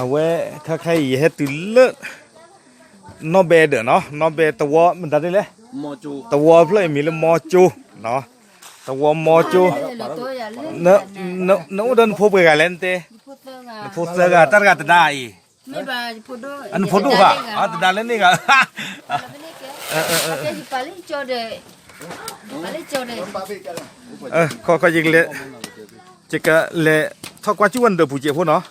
အဝဲ ခဲခါအံၤ ယဟဲတုၤလၢ နီၢ်ဘဲဒၢးနီၤ, နီၢ်ဘဲသဝီ မတၤဒ်လဲၣ်, သဝီဖျၢၣ်အံၤမံၤလၢမီကၠိ, သဝီမီကၠိ, နအိၣ်ဒီးနဖိပှဲၤဂၤလဲၣ်နတဲ, နဖိသၢဂၤ တၢ်တဂၤတဒါအံၤ, နဖိဒိၣ်ဧါ, တဒါလၢန့ၣ်ဂၤ, ခီခီယကလဲၤ, ယကလဲၤ ထီၣ်ကွၢ်ကၠူၣ်ဝဲနဒၢးပူၤစဲးဖိနီၤ,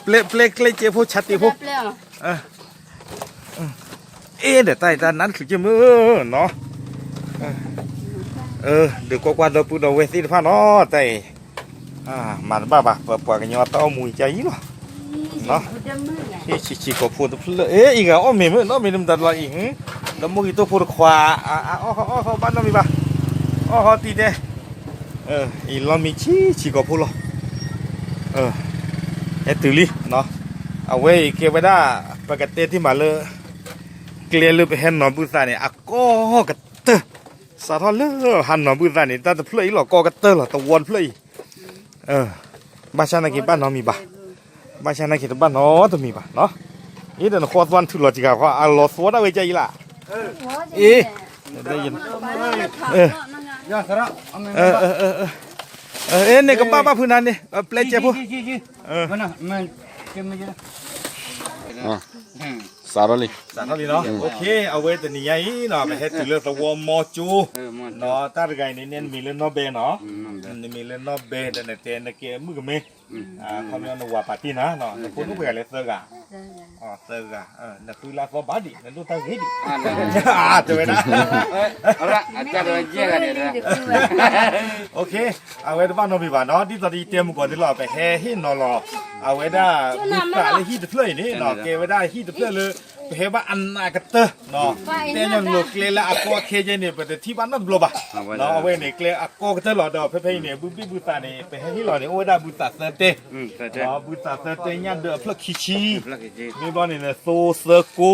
ပျဲပျဲကျဲစဲးဖိဆါတ့ၢ်ဖိ, အ့ဒီးတၢ်အံၤတၢ်နါတချုးက့မုၢ်နီၤ, ဒုးကွၢ်ကွၢ်ဒီပုၢ်ဒီဝဲၢ်သ့ၣ်တဖၣ်နီၤ, တၢ်အံၤ မၤတဘၣ်ဘၣ် ပပှၤကညီတၢ်အိၣ်မူအံၤကါအံၤလီၤ, ဟ့ၣ်ဆံးဆံးကိာ်ဖိတဖျၢၣ်, အ့ အံၤဂၤအီၣ်မ့ၤမုၢ် အီၣ်မ့ၤတမတၤတလီၤအံၤ, ဒီးမိၢ်ဂံၢ်တိၢ်ဖိတခွါ, အီၣ်ဟီၣ်အီၣ်ဟီၣ်ဘၣ်နီတမံၤဘၣ်, အီၣ်ဟီၣ်တံၢ်တဲ, အံၤလီၤမံၤဆံးဆံးကိာ်ဖိလီၤ, ဟဲတုၤလံ, အဝဲအံၤကဲဝဲဒၣ် ပကတဲတ့ၢ်မးလၢ ကျဲလၢပဟဲနီၤဘုသးန့ၣ် အကီၢ်ကတၢၢ်, စးထီၣ်လၢဟးနီၤဘုသးန့ၣ် တၢ်တဖျၢၣ်အံၤလီၤ ကီၢ်ကတၢၢ်လီၤ သဝီတဖျၢၣ်အံၤ, ဘၣ်ဆၣ်နာ်က့ဘၣ်နီတမံၤဘၣ်, ဘၣ်ဆၣ်နာ်က့တဘၣ်နီတမံၤဘၣ်နီၤ, အ့ဒီးနဃီသွါနထုးလီၤတံၢ်ဂၤခီ အလီၤသွါဒၣ်ဝဲကါအံၤလၢ, အ့ အ့ န့ၣ်ကဘၣ်ဘၣ်ဖုနၤန့ၣ် ပျဲစဲးဖိ, စးထီၣ်လံ, စးထီၣ်လံနီၤ, အဝဲတနံၤညါအံၤနီၤ ပဟဲတုၤလၢသဝီမီကၠိ, တၢ်တဂၤအံၤန့ၣ် နမံၤလၢနီၢ်ဘဲနီၤ, နမံၤလၢနီၢ်ဘဲဒီးနတဲနကဲမုၣ်ကမဲ, ခီပညီနဝၤပာ်တ့ၢ်နၤ, နဖိဒိၣ်ပှဲၤဂၤလဲၣ် သၢဂၤ, သၢဂၤ, နဃုလၢအသီဘၣ်ဒံး နဒိၣ်တၢ်ဂ့ၤဒံး, တဲဝဲဒၣ် အဝဲတဘၣ်နီတမံၤဘၣ်နီၤ, ဒ်သိးဒီးယတဲမုၢ်ကီးသ့လီၤ ပဟဲဟ့ၣ်နီၤလီၤ, အဝဲဒၣ် ဘုသးလၢဟံၣ်တဖျၢၣ်အံၤန့ၣ်နီၤ ကဲဝဲဒၣ်ဟံၣ်တဖျၢၣ်လၢ ပဟဲဘၣ်အနးကတၢၢ်, တဲညီနုၢ်ကျဲလၢအကီအခဲကဲန့ၣ် ပတထံၣ်ဘၣ်နီတဘျီဘၣ်, အဝဲန့ၣ် ကျဲအကီကတၢၢ်လီၤဒီး ဖဲဖဲအံၤန့ၣ် ဘုဘ့ၣ်ဘုသးန့ၣ် ပဟဲဟ့ၣ်လီၤန့ၣ် အိၣ်ဝဲဒၣ်ဘုသးသၢတဲ, ဘုသးသၢတဲညၣ်ဒၢးအဖျၢၣ်ခံဆံ, မ့ၢ်ဘျီန့ၣ် သိသၢကိ,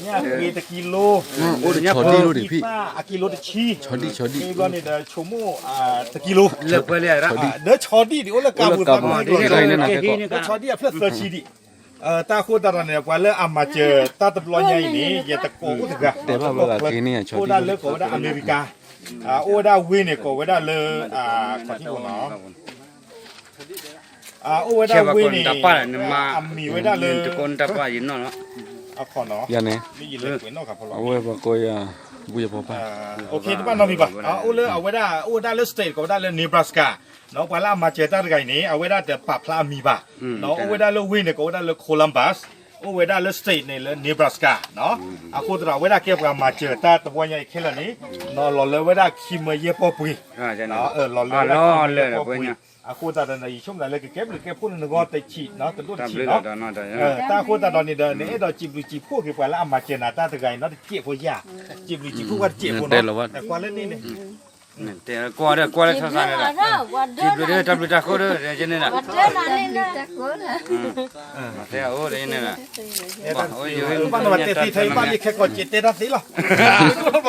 ညၣ်ဃ့တကံလိ, သၣ်အကံလိတဆံ, မ့ၢ်ဘျီန့ၣ်ဒီး ဆိမိၣ်တကံလိ, ဒီးဆီဒံၣ်ဒံးအိၣ်လၢကါပူၤသးပူၤ, ဒီးဆီဒံၣ်အဖျၢၣ်သၢဆံဒံး, တၢ်အဃိသတးဒီးန့ၣ် ပှၤလၢအမၤစၢၤတၢ်တဘျီညါအံၤန့ၣ် ယတကိးအိၣ်တဂၤ, အိၣ်ဒၣ်လၢကိးဝဲဒၣ်အမဲရကၤ, အိၣ်ဝဲဒၣ်ဝ့ၢ်န့ၣ် ကိးဝဲဒၣ်လၢ ခီၣ်ထံးဖိနီၤ အိၣ်ဝဲဒၣ်ဝ့ၢ်န့ၣ် အမံၤဝဲဒၣ်လၢ အခီၣ်နီၤ, မ့ၢ်ယလဲၤကွဲးနီၣ်ဃာ်ဖီလီၤ, အဝဲပှၤကိးယၤ ဘူယဖီပၢ်, တဘၣ်နီတမံၤဘၣ်, အိၣ်လၢအဝဲဒၣ် အိၣ်ဝဲဒၣ်လၢ state ကိးဝဲဒၣ်လၢ Nebraska, ပှၤလၢအမၤစၢၤတၢ်တဂၤအံၤန့ၣ် အဝဲဒၣ်တပာ်ဖျါအမံၤဘၣ်, အိၣ်ဝဲဒၣ်လၢဝ့ၢ်န့ၣ် ကိးဝဲဒၣ်လၢ Columbus, အိၣ်ဝဲဒၣ်လၢ state န့ၣ်လၢ Nebraska, အဃိသတးဒီး အဝဲဒၣ်ကဲပှၤမၤစၢၤတၢ်တဝီညါအံၤခဲလၢာ်န့ၣ်, လီၤလၢဝဲဒၣ်ခံမၢယဲၢ်ပီၢ်ပှ့ၤ, လီၤလၢဝဲဒၣ်ခံမၢယဲၢ်ပီၢ်ပှ့ၤ, အဃိသတးဒီး ယဆိကမိၣ်သးလၢကကဲဘျုးကဲဖှိၣ်လၢနဂီၢ်တဆံး တဒိၣ်တဆံးနီၤ, တၢ်အဃိသတးဒီးန့ၣ်ဒီး နအဲၣ်ဒိးစံးဘျုးစံးဖှိၣ်က့ၤပှၤလၢအမၤစၢၤနၤတၢ်တဂၤအံၤနီၤ တစဲးဖိယၤ, စံးဘျုးစံးဖှိၣ်ကွၢ်တစဲးဖိနီၤ, ကွၢ်လၢန့ၣ်န့ၣ် ကွၢ်ဒီးကွၢ်လၢဆၢဆၢန့ၣ်ဒီး, စံးဘျုးဒီးတၢ်ဘျုးတၢ်ဃိဒီးန့ၣ်ဒီး, တဲအိၣ်ဒီးန့ၣ်ဒီး, ဘၣ်တဲသ့ထဲဘၣ်လံခဲကီးစ့တဲတၢ်သ့လီၤ,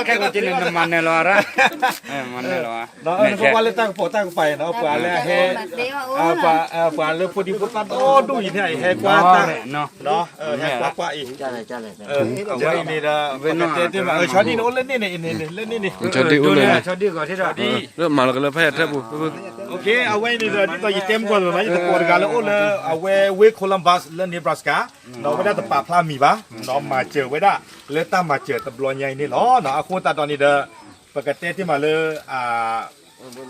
ခဲကီးစ့န့ၣ် နမၤနၢၤလီၤရၣ်, မၤနၢၤလီၤ, နကွၢ်လၢတၢ်ကပိာ်တၢ်ကပၤအံၤနီၤ ပှၤလၢအဟဲ, ပှၤလၢဖိဒံဖိသၣ်ဒီဒူၣ်အံၤန့ၣ် ဟဲကွၢ်တၢ်, ဟဲကွၢ်ကွၢ်အံၤ အဝဲအံၤန့ၣ်ဒီး ပကတဲတ့ၢ်မး ဆီဒံၣ်န့ၣ်အိၣ်လၢန့ၣ်န့ၣ် လၢန့ၣ်န့ၣ်, ဆီဒံၣ်အိၣ်လၢန့ၣ်, မၤလီၤကလၢဖးယံၤထၢၣ်ပူၤ, အဝဲအံၤန့ၣ်ဒီး ဒ်သိးယတဲမုၢ်ကီၢ်လီၤနီၤ ယတကိးတဂၤလၢအိၣ်လၢ အဝဲဝ့ၢ် Columbus လၢ Nebraska, ဒီးအဝဲဒၣ်တပာ်ဖျါမံၤဘၣ်, ဒီးမၤစၢၤဝဲဒၣ်လၢတၢ်မၤစၢၤတဘျီညါအံၤန့ၣ်လီၤ. အဃိသတးဒီးန့ၣ်ဒီး ပကတဲတ့ၢ်မးလၢ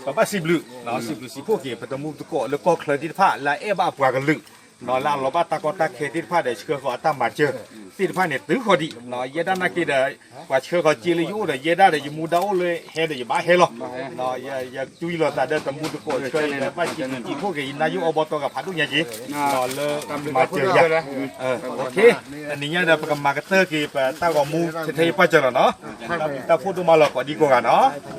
ပဘၣ်စံးဘျုး, စံးဘျုးစံးဖှိၣ်က့ၤ ပတမူတကိးလၢကီၢ်ချၢသ့ၣ်တဖၣ် လၢအအဲၣ်ဘၣ်ပှၤကလုာ်, လၢအလီၤဘၣ်တၢ်ကီတၢ်ခဲသ့ၣ်တဖၣ်ဒီး ဆှၢဃီၤအတၢ်မၤစၢၤသ့ၣ်တဖၣ်န့ၣ် တုၤဃီၤဒံး, ယဲဒၣ်နာ်က့ဒီး ပှၤဆှၢဃီၤစ့လၢယအိၣ်ဒီး ယဲဒၣ်ဒီးယမူဒါအိၣ်လၢဟဲဒီးယဘၣ်ဟဲလီၤ. ယတူၢ်လိာ်သးဒီးတမူတကိးဆှၢအံၤဒီး ဘၣ်စံးဘျုးစံးဖှိၣ်က့ၤ ယနါယိၣ်အီဘီတီကဖးဒိၣ်ညါက့ၤ လၢမၤစၢၤယၤ တနံၤညါဒီး ပကမၤကတၢၢ်က့ၤ ပတၢ်ဂီၤမူ ထဲထဲအံၤပၢၢ်စၢၤလီၤနီၤ. တၢ်ဘျုးတၢ်ဖှိၣ်ဒိၣ်မးလီၤ ကိးဒံကိးဂၤနီၤ.